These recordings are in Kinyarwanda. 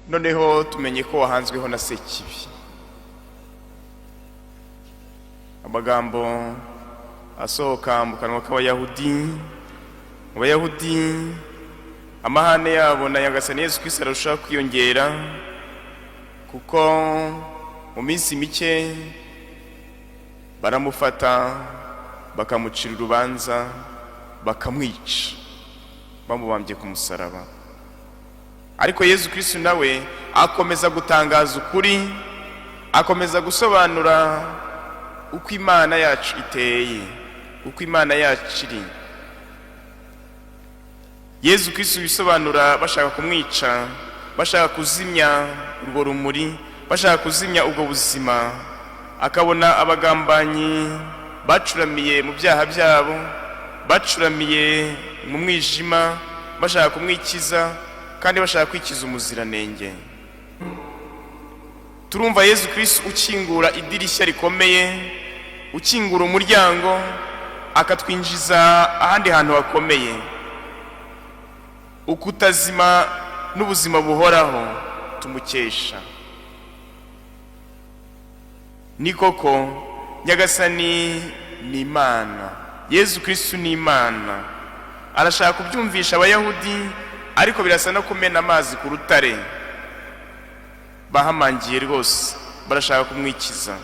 Noneho tumenye ko wahanzweho na Sekibi. Amagambo asohoka mu kanwa k'Abayahudi, mu Bayahudi amahane yabo na Nyagasani Yesu Kristo arushaho kwiyongera, kuko mu minsi mike baramufata, bakamucira urubanza, bakamwica bamubambye ku musaraba. Ariko Yesu Kristo nawe akomeza gutangaza ukuri, akomeza gusobanura uko Imana yacu iteye, uko Imana yacu iri. Yesu Kristo bisobanura bashaka kumwica, bashaka kuzimya urwo rumuri, bashaka kuzimya ubwo buzima, akabona abagambanyi bacuramiye mu byaha byabo, bacuramiye mu mwijima, bashaka kumwikiza kandi bashaka kwikiza umuziranenge. Turumva Yesu Kristo ukingura idirishya rikomeye, ukingura umuryango akatwinjiza ahandi hantu hakomeye, ukutazima n'ubuzima buhoraho tumukesha. Ni koko, Nyagasani ni Imana, Yesu Kristo ni Imana. Arashaka kubyumvisha Abayahudi, ariko birasa no kumena amazi ku rutare. Bahamangiye rwose, barashaka kumwikiza.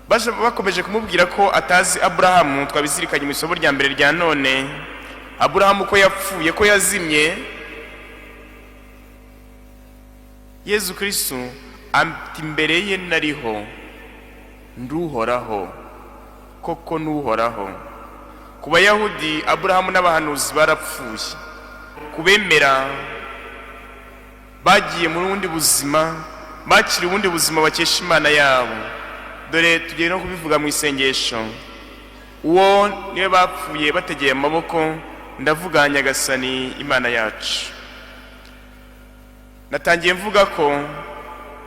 Bakomeje kumubwira ko atazi Aburahamu. Twabizirikanye mu isomo rya mbere rya none. Aburahamu ko yapfuye, ko yazimye. Yezu Kristo ati: "Imbere ye nariho, nduhoraho koko, n'uhoraho." Ku Bayahudi, Aburahamu n'abahanuzi barapfuye. Kubemera bagiye muri bundi buzima, bakira ubundi buzima bakesha Imana yabo. Dore tugiye no kubivuga mu isengesho. Uwo niwe bapfuye bategeye amaboko, ndavuga Nyagasani Imana yacu. Natangiye mvuga ko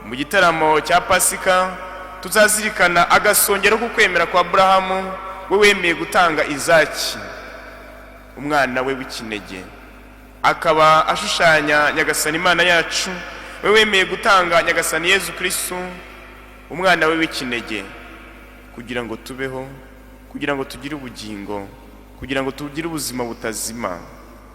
mu gitaramo cya Pasika tuzazirikana agasongero k'ukwemera kwa Aburahamu, we wemeye gutanga Izaki, umwana we w'ikinege, akaba ashushanya Nyagasani Imana yacu, we wemeye gutanga Nyagasani Yezu Kristo, umwana we w'ikinege, kugira ngo tubeho, kugira ngo tugire ubugingo, kugira ngo tugire ubuzima butazima.